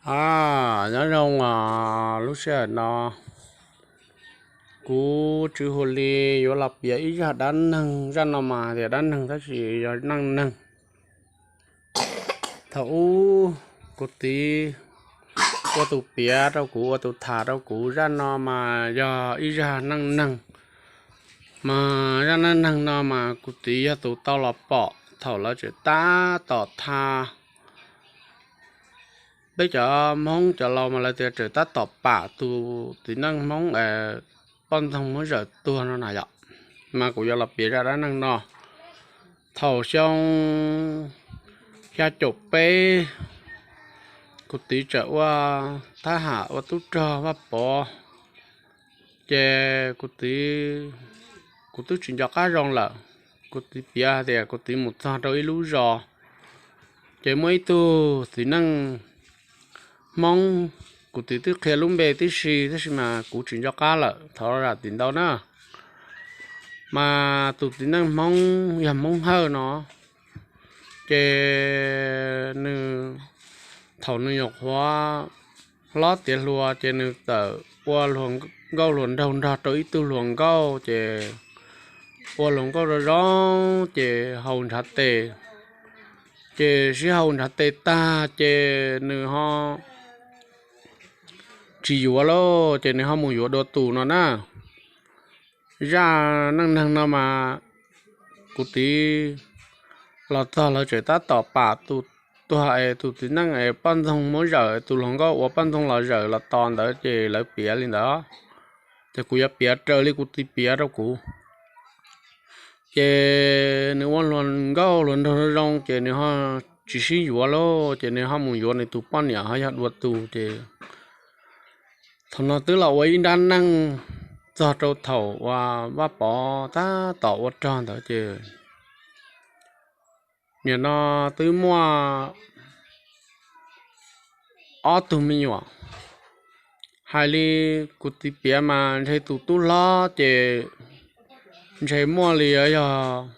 A, nyob zoo os, lub sij hawm no kuv Tswv Hu Li yuav los piav ib zaj dab neeg. Zaj no mas tias dab neeg tab sis yog neej neeg. Thaum ub kuv txiv ua tus piav rau kuv, ua tus tham rau kuv. Zaj no mas yog ib zaj neej neeg, mas zaj neej neeg no mas kuv txiv yog tus tau los pom thaum lawv tseem tab tom tha. Peb cov Hmoob cov laus mas lawv tias tseem tab tom pam tus txiv neej Hmoob poj ntxoog muab zawm tuag no na yom. Mas kuv yuav los piav zaj dab neeg no. Thaum xyoo xya caum peb, kuv txiv tseem ua thab ham ua tub rog Vaj Pov. Ces kuv txiv, kuv twb tsis nco qab zoo lawm. Kuv txiv piav hais tias kuv txiv mus txog rau ib lub zos, ces muaj ib tug txiv neej Hmoob, kuv txiv twb qhia lub npe tib si tab sis mas kuv tsis nco qab lawm, thov zam txim ntau na. Mas tus txiv neej Hmoob yog Hmoob Hawj no, ces nws, thaum nws nyuam qhuav hlob tiav hluas ces nws txawm ua hluas nkauj hluas nraug nrog rau ib tug hluas nkauj, ces ua hluas nkauj zoo zoo ces haus ntshav tes. Ces sib haus ntshav tes tag ces nws ho tsis yuav lauj, ces nws ho mus yuav dua tus no na. Zaj neej neeg no mas kuv txiv los txog lawv tseem tab tom pam tus tuag es tus txiv neej es poj ntxoog muab zawm, tus hluas nkauj uas poj ntxoog los zawm los tos ntawd ces lawv piav li ntawd. Ces kuv yuav piav raws li kuv txiv piav rau kuv. Ces nws ua hluas nkauj hluas nraug zoo ces nws ho tsis sib yuav lauj, ces nws ho mus yuav nws tus poj niam ho yog dua tus ces thaum no twb los ua ib nrab neej txog rau thaum uas Vaj Pov tab tom ua rog ntawd ces nim no twb muaj ob tug me nyuam. Hais li kuv txiv piav mas ntshe tus tub hlob ces ntshe muaj li yog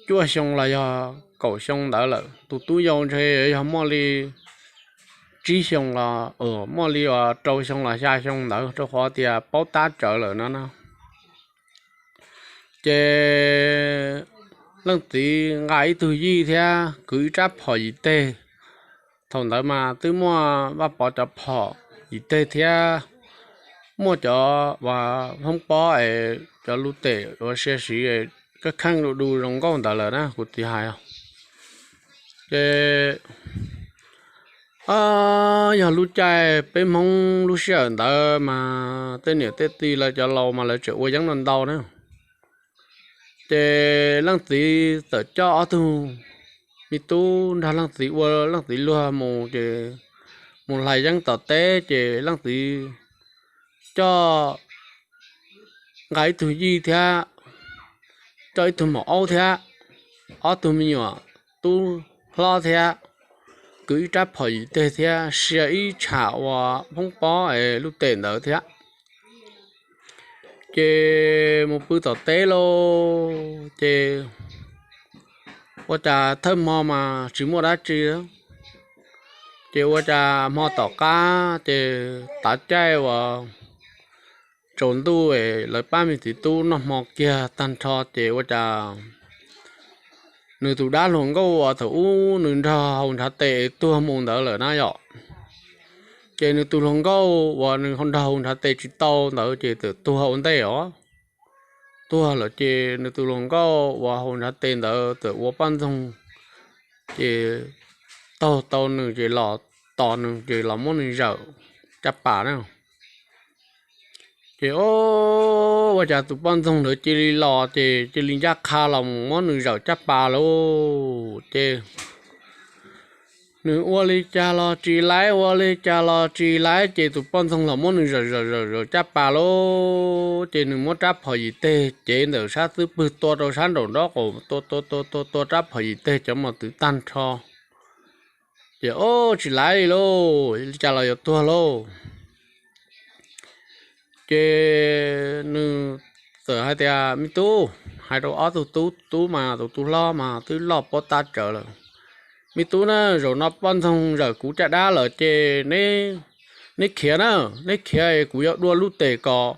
cuaj xyoo los yog kaum xyoo ntawd lawm, tus tub yau ntshe yog muaj li tsib xyoo los, muaj li rau xyoo los xya xyoo ntawd rau qhov tias paub tab tsawv lawm no na. Ces leej txiv nqa ib tug yij thiab kwv ib rab phom yim teg. Thaum ntawd mas twb muaj Vaj Pov cov phom yim teg thiab muaj cov uas hoob pob es cov lub tem uas sia siv kheej kheej du du zoo nkauj ntawd lawm na kuv txiv hais. Ces yog lub caij peb Hmoob lub sij hawm ntawd mas tej niam tej txiv lawv cov laus mas lawv tseem ua yeeb ntau ntau na. Ces leej txiv txawm coj ob tug me tub nrog leej txiv ua leej txiv luag mus ces mus hlais yeeb tom teb ces leej txiv coj nqa ib tug yij thiab coj ib tug maum aub thiab ob tug me nyuam tub hlob thiab kwv ib rab phom yim teg thiab sia ib tsham uas hoob pob es lub tem ntawd thiab. Ces mus pw tom teb lauj, ces ua cas thawj hmo mas tsis muaj dab tsi. Ces ua cas hmo tom qab ces tav caij uas tsaus ntuj lawv pab me txiv tub noj hmo kiag tag nrho ces ua cas nws tus dab hluas nkauj uas thaum ub nws nrog haus ntshav tes tuag mus ntawd lawm na yom. Ces nws tus hluas nkauj uas nws nrog haus ntshav tes tsis tau ntawd ces txawm tuag ua ntej os. Tuag lawm ces nws tus hluas nkauj uas haus ntshav tes ntawd txawm ua poj ntxoog, ces taug tau nws ces los tos nws ces los muab nws zawm caj pas na. Ces o, ua cas tus poj ntxoog ntawd cia li los ces cia li ncaj qha los mus muab nws zawm caj pas lauj. Ces nws ua li cas los tsis laib, ua li cas los tsis laib ces tus poj ntxoog los muab nws zawm zawm zawm zawm caj pas lauj. Ces nws muab rab phom yim teg cev ntawm sab xub pwg tua rau sab nraum nrob qaum, tua tua tua tua tua rab phom yim teg cov mos twm tag nrho. Ces o, tsis laib li lauj, li cas los yuav tuag lauj. Ces nws txawm hais tias, me tub, hais rau ob tug tub, tub mas tus tub hlob mas twb loj pob tab tsawv lawm, Me tub na, zaum no poj ntxoog zawm kuv caj dab lawm ces neb khiav na, neb khiav kuv yuav dua lub tes kom,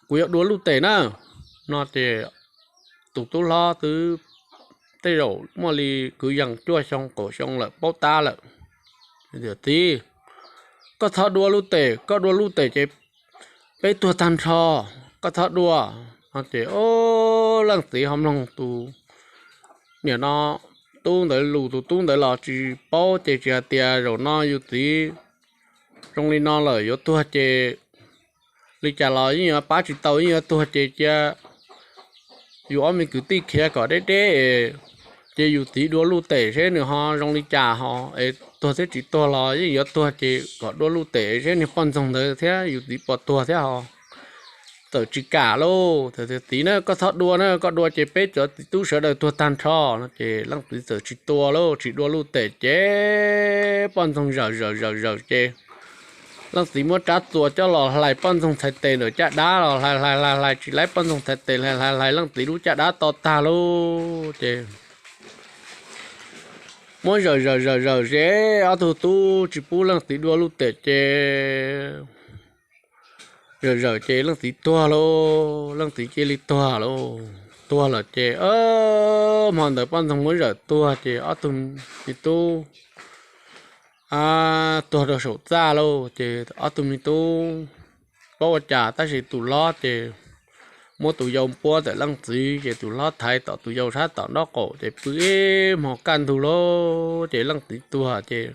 kuv yuav dua lub tes na. No ces tus tub hlob twb tej zaum muaj li kwv yees cuaj xyoo kaum xyoo lawm paub tab lawm. Txiv, koj txhob dua lub tes, koj dua lub tes ces peb tuag tag nrho, koj txhob dua. No ces leej txiv ho mloog tus niam no tub ntawd lus, tus tub ntawd los tsis paub ces tsis hais tias zaum no yus txiv zoo li no lawm yuav tuag ces li cas los yeej yuav pab tsis tau, yeej yuav tuag ces cia yus ob me kwv tij khiav kom deb deb, ces yus txiv dua lub tes seb nws ho zoo li cas ho es tuag thiab tsis tuag los yeej yuav tuag ces kom dua lub tes seb niag poj ntxoog ntawd thiab yus txiv puas tuag thiab ho. Txawm tsis kam lauj, txiv na koj txhob dua na, koj dua ces peb cov txiv tub sawv daws tuag tag nrho. No ces leej txiv txawm tsis tua lauj, tsis dua lub tes ces poj ntxoog zawm zawm zawm zawm ces leej txiv muab rab txuas coj los hlais poj ntxoog txhais tes ntawm caj dab los hlais hlais hlais hlais tsis laib poj ntxoog txhais tes, hlais hlais hlais leej txiv lub caj dab to tag lauj ces muab zawm zawm zawm zawm ze ob tug tub tsis pub leej txiv dua lub tes ces zawm zawm ces leej txiv tuag lauj, leej txiv cia li tuag lauj. Tuag lawm ces hmo ntawd poj ntxoog muab zawm tuag ces ob tug me tub tuag rau saum txaj lauj ces ob tug me tub paub ua cas tab sis tus hlob ces muab tus yau npuab ntawm leej txiv ces tus hlob thaiv tom tus yau sab tom nraub qaum ces pw ib hmo kaj ntug lauj ces leej txiv tuag ces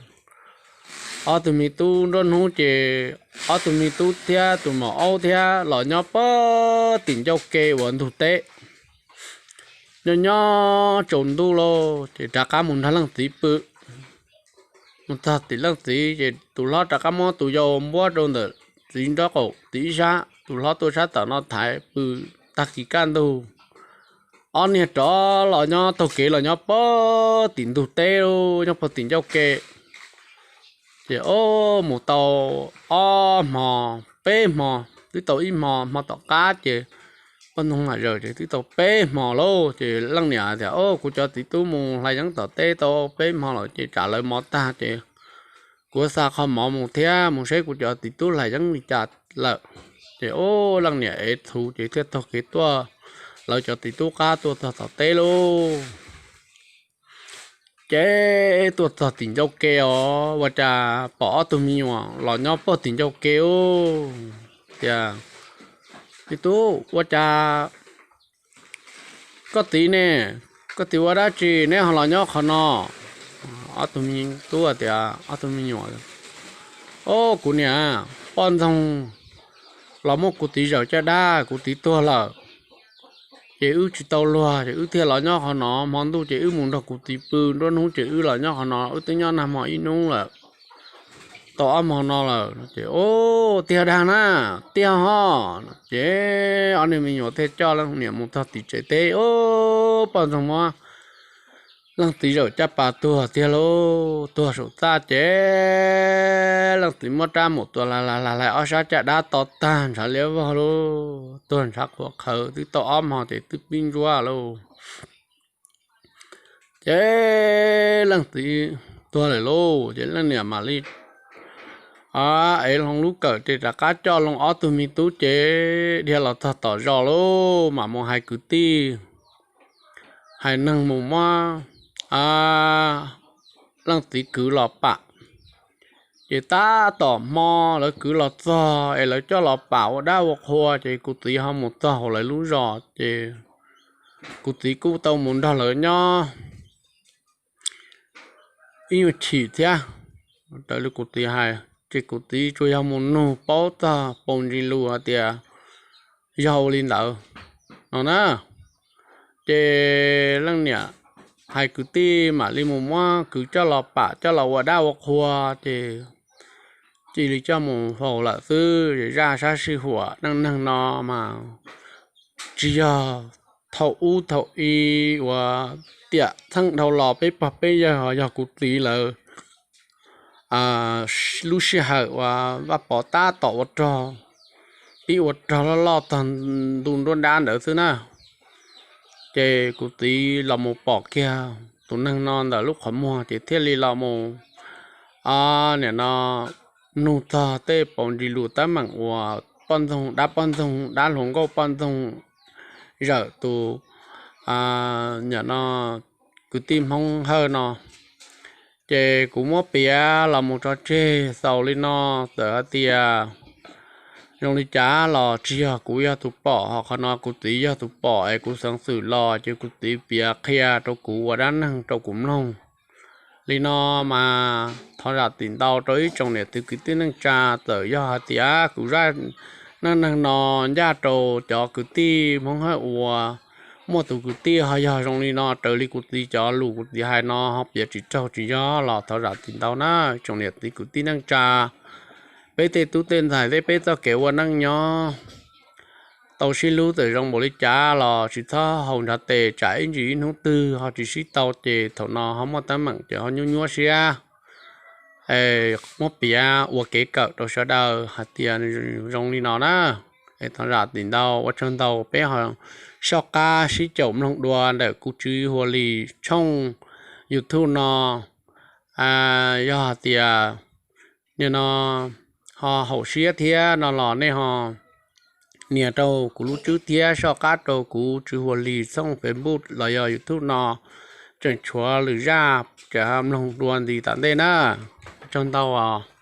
ob tug me tub nruab hnub ces ob tug me tub thiab tus maum aub thiab los nyob pag tim ncauj ke uas ntug teb. Nyob nyob tsaus ntuj lauj ces rov qab mus nrog leej txiv pw. Mus txog tim leej txiv ces tus hlob rov qab muab tus yau npuab rau ntawm txiv nraub qaum tim ib sab, tus hlob tuaj sab tom no thaiv pw. Tag kis kaj ntug ob niag rov los nyob taug kev los nyob pag tim ntug teb, nyob pag tim ncauj ke. Ces mus tau ob hmo, peb hmo, twb tau ib hmo, hmo tom qab ces poj ntxoog mam zawm ces twb tau peb hmo lauj ces leej niam tias, Kuv cov txiv tub mus hlais yeeb tom teb tau peb hmo lawm ces tsam lawv mov tag ces kuv xa qho mov mus thiab mus saib kuv cov txiv tub hlais yeeb li cas lawm. Ces leej niam ev txhuv ces thiaj taug kev tuaj, lawv cov txiv tub qab tuaj txog tom teb lauj. Ces tuaj txog tim ncauj ke os ua cas pom ob tug me nyuam los nyob pag tim ncauj ke ub. Tias, Me tub, ua cas koj txiv ne, koj txiv ua dab tsi neb ho los nyob qhov no? Ob tug me tub tias, ob tug me nyuam, Au, kuv niam, poj ntxoog los muab kuv txiv zawm caj dab, kuv txiv tuag lawm. Ces wb tsis tau luag ces wb thiaj los nyob qhov no, hmo ntuj ces wb mus nrog kuv txiv pw, nruab hnub ces wb los nyob qhov no, wb twb nyob nag hmo ib hnub lawm, tau ob hmo no lawm. Ces, Ub, tiag dag na, tiag ho. Ces ob niag me nyuam thiaj coj leej niam mus txog tim tsev teb, Ub, poj ntxoog muab leej txiv zawm caj pas tuag tiag lauj, tuag saum txaj ces leej txiv muab rab mus tua la la la la ob sab caj dab to tag ntshav liab vog lauj, tuag ntshav qhuav qhawv, twb tau ob hmo ces twb pib ntsuab lauj. Ces leej txiv tuag lawm lauj, ces leej niam mam li ev hlo lub kawm ces rov qab coj loo ob tug me tub ces dhia los txog tom zos lauj, mam mus hais kwv tij, hais neeg mus muab leej txiv kwv los pam. Ces tab tom hmo lawv kwv los txog es lawv coj los pam ua dab ua qhua ces kuv txiv ho mus txog hauv lawv lub zos ces kuv txiv kuj tau mus nrog lawv nyob ib nyuag chim thiab. Raws li kuv txiv hais ces kuv txiv tsuas yog mus nug paub txog paus ntsis lus hais tias yog ua li ntawd no na. Ces leej niam hais kwv tij mam li mus muab kwv coj los pam coj los ua dab ua qhua ces cia li coj mus faus lawm xwb. Zaj sab sij huam neej neeg no mas tsis yog thaum ub thaum i uas tiam txheej dhau los peb pog peb yawg, yog kuv txiv lawv lub sij hawm uas Vaj Pov tab tom ua rog, pib ua rog loj loj txog ntu nruab nrab ntawd xwb na. Ces kuv txiv los mus pom kiag tus neeg no ntawm lub qhov muag ces thiaj li los mus, nim no nug txog tej paus ntsis lus teeb meem uas poj ntxoog, dab poj ntxoog, dab hluas nkauj poj ntxoog zawm tus, nim no kwv tij Hmoob Hawj no. Ces kuv muab piav los mus tso tseg xaus li no, txawm hais tias zoo li cas los tsis yog kuv yog tus pom, ho qhov no kuv txiv yog tus pom es kuv xeev xwm los ces kuv txiv piav qhia rau kuv ua dab neeg rau kuv mloog. Li no mas thov zam txim ntau rau ib tsoom niam txiv kwv tij neej tsa, txawm yog hais tias kuv zaj neej neeg no ncaj rau cov kwv tij Hmoob Hawj uas muaj tus kwv tij ho yog zoo li no raws li kuv txiv cov lus kuv txiv hais no ho piav tsis raug tsis yog los thov zam txim ntau na tsoom niam txiv kwv tij neej tsa. Peb tej tub tej ntxhais thiab peb txoj kev ua neej nyob tau sib hlub txawm zoo npaum li cas los tsis txhob haus nrov tes tsam ib ntsis ib hnub twg ho tsis sib tau ces thaum no ho muaj teeb meem ces ho nyuaj nyuaj siab. Muab piav ua kev kawm rau sawv daws hais tias zoo li no na. Es thov zam txim ntau, ua tsaug ntau, peb ho soj qab sib caum mloog dua ntawm kuv Tswv Huas Lis tshooj YouTube no. Yog hais tias nim no ho haum siab thiab no los nej ho nias rau kuv lub tswb thiab soj qab rau kuv Tswv Huas Lis tshooj Facebook los yog YouTube no, tseem tshuav lwm zaj ces mloog dua ntxiv tom ntej na. Ua tsaug ntau os.